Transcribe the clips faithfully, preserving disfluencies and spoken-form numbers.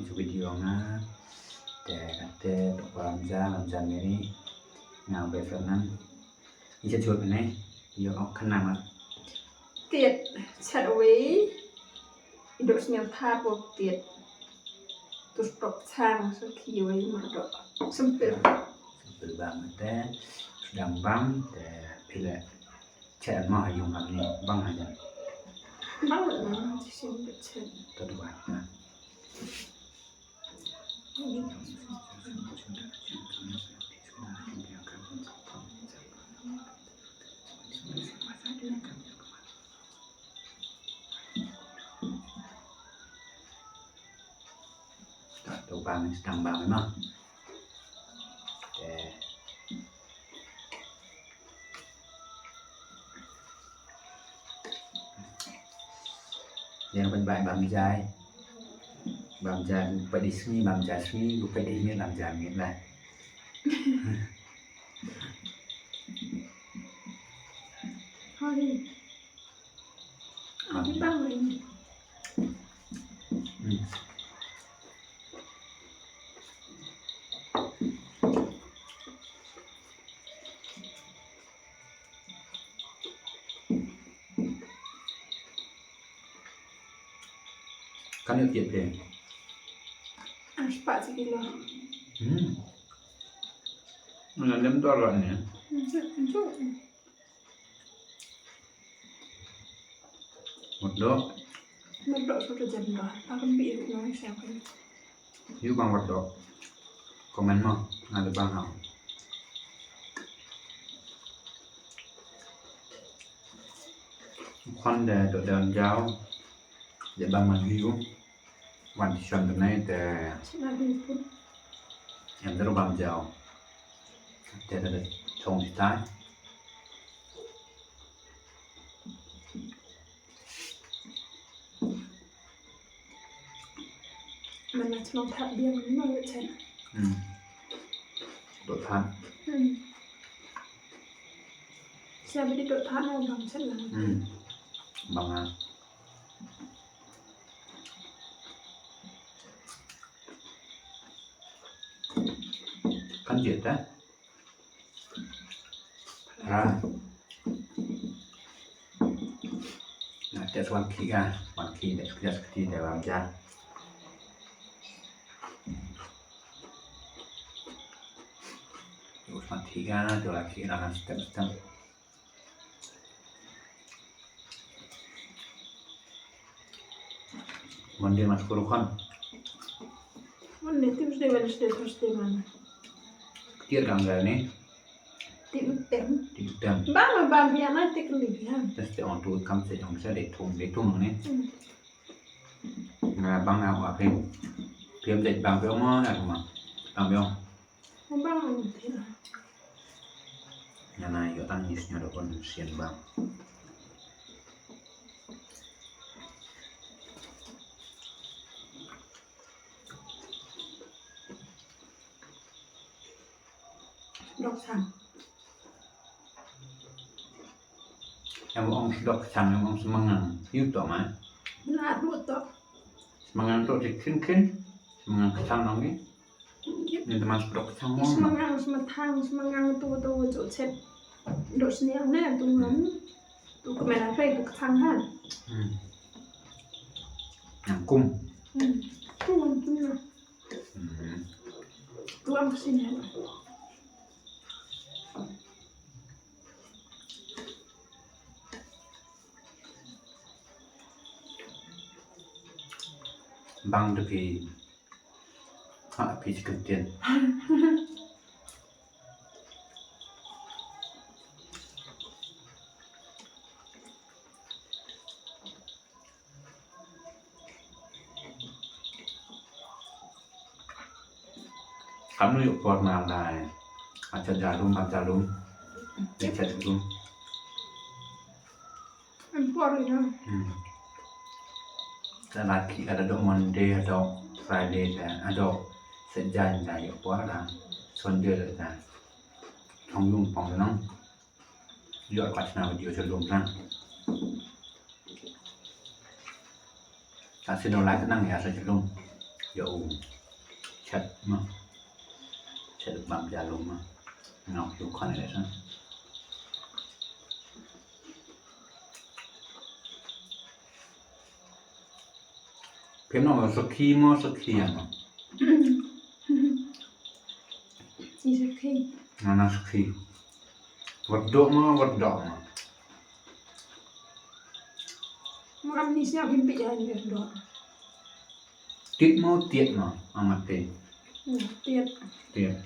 Video nga te kate tok bam ja bam ja meri nga be fernan. Ija jot ne yo ok kena ma. Tiet chat away. Idok snial thar bo tiet. Tus tok chang so ki away merdok. Sempil. Sempil bam te. Sedang bam te pile. Chet ma yung ngam ni bang aja. Bang na ti sin chet. Tadu ba. Tu bang sedang bang ma. Okay. Yang ban bai bam jai. Bam jai, padi sngi, bam jai sngi, padi mit, bam jai mit lah. Hari. Hari bang ni. Hmm. Kan ïa tiap phi. Ar spah shi kilo. Hmm. Mana lem tu arwah ni. Hmm, hmm. Merdok. Merdok sudah jam dah. Akan bi itu nang siapa? Yu bang merdok. Komen mo, nga da bang ha. Khon da dok da jaw. Da bang man yu. Wan ti shon da nai da. Em da bang jaw. Da da da chong ti tai. Mana chnong thap biang ni ma chen. Hmm. Dok thap. Hmm. Sia bidi dok thap na bang chen lang. Hmm. Bang ah. Kan jet ah. Ra. Na tes wan ki ga, wan ki de tes ki de wan ja. Wan ki ga, de wan ki ga step step. Monday mas kuru kan. Monday, Tuesday, Wednesday, Thursday, man. Tiar gang ga ni. Ti utem. Ti utem. Ba ma ba bia na ti kli ya. Thursday on tu kam se jong se de thum de thum ni. Hmm. Na bang na wa phi. Phi em de bang phi ma ya ma. Bang phi. Nga na ïoh tang ïa sñiaw da kon sien bang. Dok sang. Em ong dok sang, em ong semangang. Yu to ma. Na ru to. Semangang to di khin khin. Semangang kesang nong ni. Ni teman sdok chang mo. Smangang, smatang, smangang tu tu tu chet. Dok sniang ne tu ngam. Tu kemana kai tu kachang ha. Hmm. Yang kum. Hmm. Tu ngam tu ngam. Hmm. Tu am kesini. Bang de phi. Ha, phi chi kyntien. Kam nu ïoh por na lai. Acha jarum, acha jarum. Acha jarum. Em por ïa. Hmm. Ka la ki ka da dok Monday, da dok Friday, da dok Saturday, da ïoh por da Sunday da. Chong yung pong nang. Ïoh ka chna video chalum na. Ka sino la ka nang ïa sa chalum. Ïa u chat ma. Chat bam ja lum ma. Ngau ïa u khon ïa sa. Phim nong sakhi mo, sakhi ïa mo. Ïa sakhi. Nga na sakhi. Wat doh mo, wat doh mo. Mo kam ni siap himpit ïa ni doh. Tiet mo, tiet mo, amat te. Hmm, tiet. Tiet.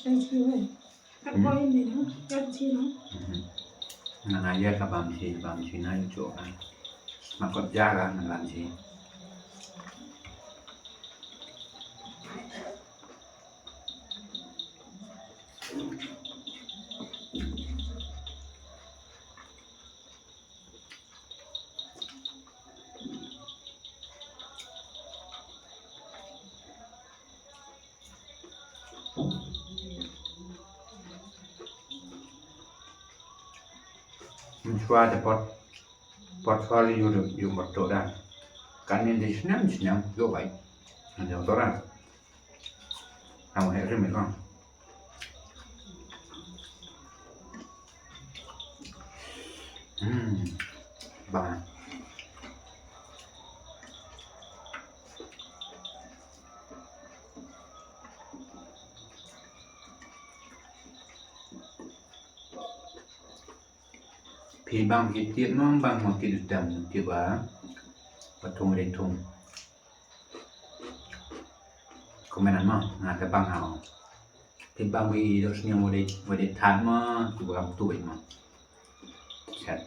Thank you, eh. Kat Hmm. Boy ni, no? Kat si, no? Mhm. Nga nga ïa ka bam si, bam si na ïa ka. Ma kot ja ka, nga bam si. Mchuwa te pot, pot hol yu yu mot to da. Kan ni di snem snem yo bai. Ni to da. Ang he rim ko. Hmm. Ba. Phi bang ki tiet mo bang mo ki dam ki ba. Ba thung re thung. Comment mo nga ta bang hao. Phi bang wi do sniang mo de mo de that mo tu bang tu mo. Chat.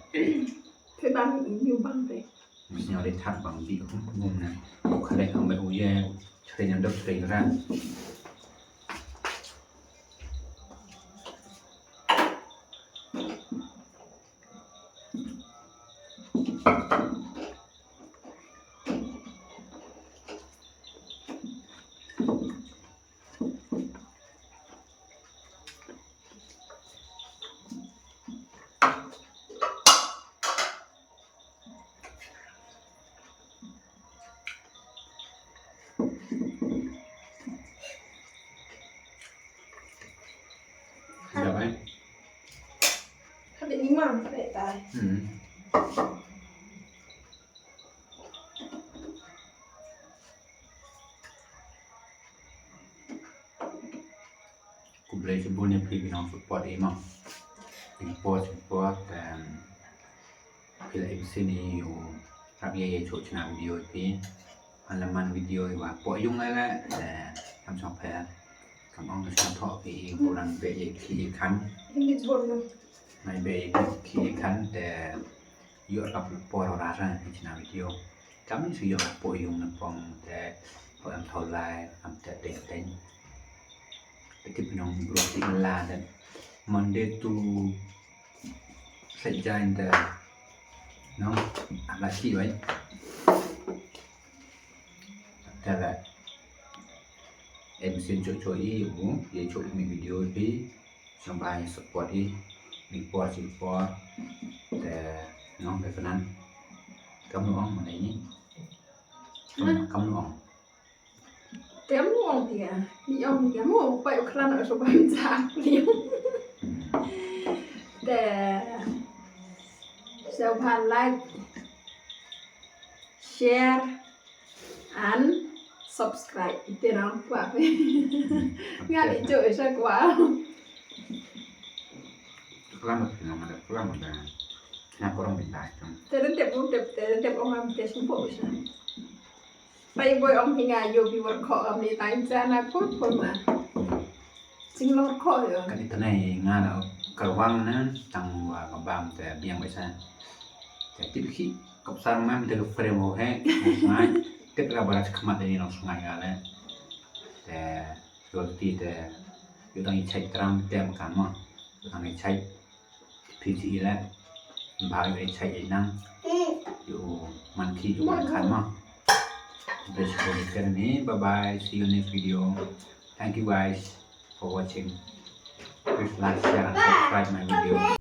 Phi bang yu bang de. Sniang de that bang bi kum kum na. Ko khale kam ba u ye. Chre nyam dok chre ran. Dah, eh? Habis lima, habis tai. Hmm. Khublei shibun ïa phi ki nong support ïa nga. Support, support, em, phi la im sini ïa u rap ïa ïa chok chna video ïa phi. Han la man video ïa wa pok yung la la, em, kam chok pher. Kam ong ka chok thok phi ïa u rang be ïa ki ïa khan. Ini jhon na. Mai be ïa ki ïa khan te ïoh rap por ora ra ïa chna video. Kam ni su ïoh pok yung na pong te pok am thau lai am te teng teng. Te tip nong bro ti la te Monday to Saturday te nong am la ki wai. Te la em sin cho cho i u ye cho mi video pi. Sngewbha support i, mih por sngewbha por te nong te fanan. Kam nu ong ma dei ni. Kam, kam nu ong. Te kam nu ong phi ïa. Ni ong phi ïa mo pa u khlan u sngewbha jak phi. Te sngewbha like, share, and subscribe. Ite nang kwah. Nga di jo isa kwah. Kelam tu nama ada kelam ada. Nak orang minta itu. Teren tep um tep teren tep ong am tes mpo isa. Pai boy ong hinga yo bi war ko am ni tain sana pun pun na. Sing lor ko yo. Kan ita nai nga na kerwang na tang wa kebam te biang bisa. Te tip ki kop sar mam te frame ho he. Ngai tip la barat khmat ni nong sungai nga le. Te roti te yo tang i chai tram te makan mo. Yo tang i chai phi chi i le. Ba yo i chai i nang. Yo man ki yo man kan mo. Bye bye. See you next video. Thank you guys for watching. Please like, share and subscribe my video.